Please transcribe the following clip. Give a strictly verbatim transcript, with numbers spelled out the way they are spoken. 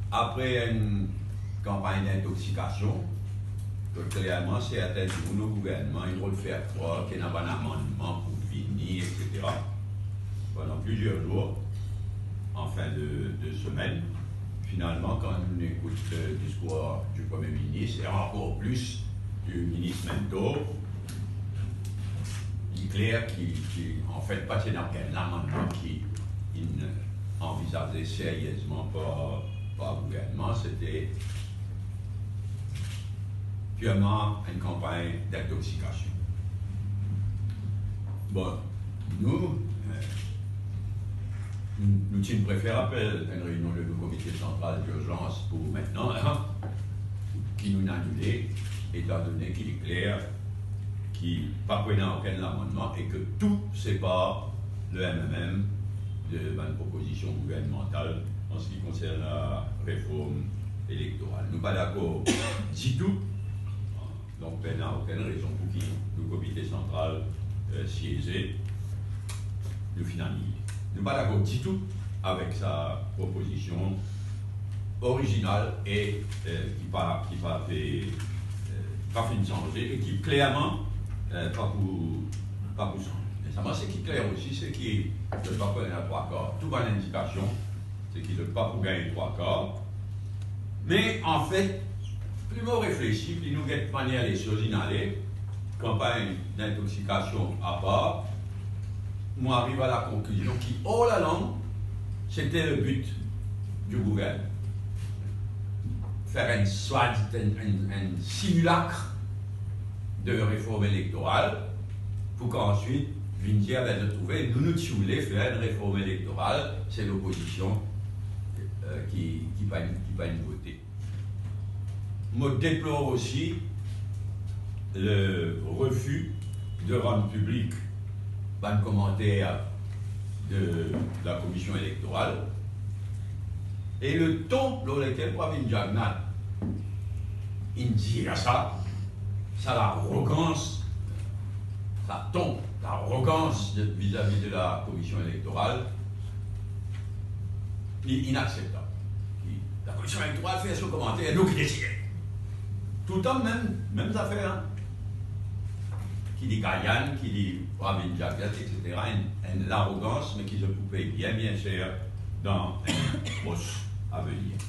Apre enn kanpagn dintoksikasyon, donk klerman, sertin dimoun o gouvernman, zot fer krwar ki ena bann amannman pou vini, etsetera. Pandan plizier zour, an fin de, de semenn, finalman, kan nou ekout, euh, diskour di Premie Minis, e ankor plis di Minis Mentor, li kler ki, ki, anfet, pa ti ena okenn lamannman ki inn anvizaze seriezman par, par gouvernman, sete pirman enn kanpagn dintoksikasyon. Bon, nou, euh, nou, nou ti prefer apel enn reynion de nou komite santral dirzans pou mintnan la, ki nou anile, etandone ki li kler ki pa pou ena okenn lamannman e ki tou se par le M M M de bann propozision gouvernmantal an se ki konsern lareform elektoral. Nou pa dakor ditou. Donk, pena okenn rezon pou ki nou komite santral, euh, sieze, nou finn anile. Nou pa dakor ditou avek sa propozision orizinal e, euh, ki pa, ki pa pe, euh, pa finn sanze e ki klerman, euh, pa pou, pa pou sanze. Me selman seki kler osi, se ki zot pa pou gagn trwa kar. Tou bann lindikasion, se ki zot pa pou gagn trwa kar. Me anfet, pli mo reflesi, pli nou get manier lesoz inn ale, kanpagn dintoksikasyon apar, mo ariv a lakonklizion ki, all along, sete le but di gouvernman. Fer enn swad, enn, enn, enn similak de reform elektoral, pou ki answit vinn dir, be, zot trouve, nou, nou ti oule fer enn reform elektoral, se lopozision, euh, ki, ki pa, ki pa inn vote. Mo deplor osi le refi de rann piblik bann komanter de la Komision Elektoral e le ton lor lekel Pravin Jagannath inn dir sa, sa larogans, sa ton larogans de, vizavi de la Komision Elektoral, li inakseptab. Ki la Komision Elektoral fer so komanter, nou ki deside. Toultan mem, mem zafer, hein. Ki li Gaillane, ki li Pravin Jagannath, etsetera, enn, enn larogans, me ki zot pou pey bien, bien ser dan enn pros avenir.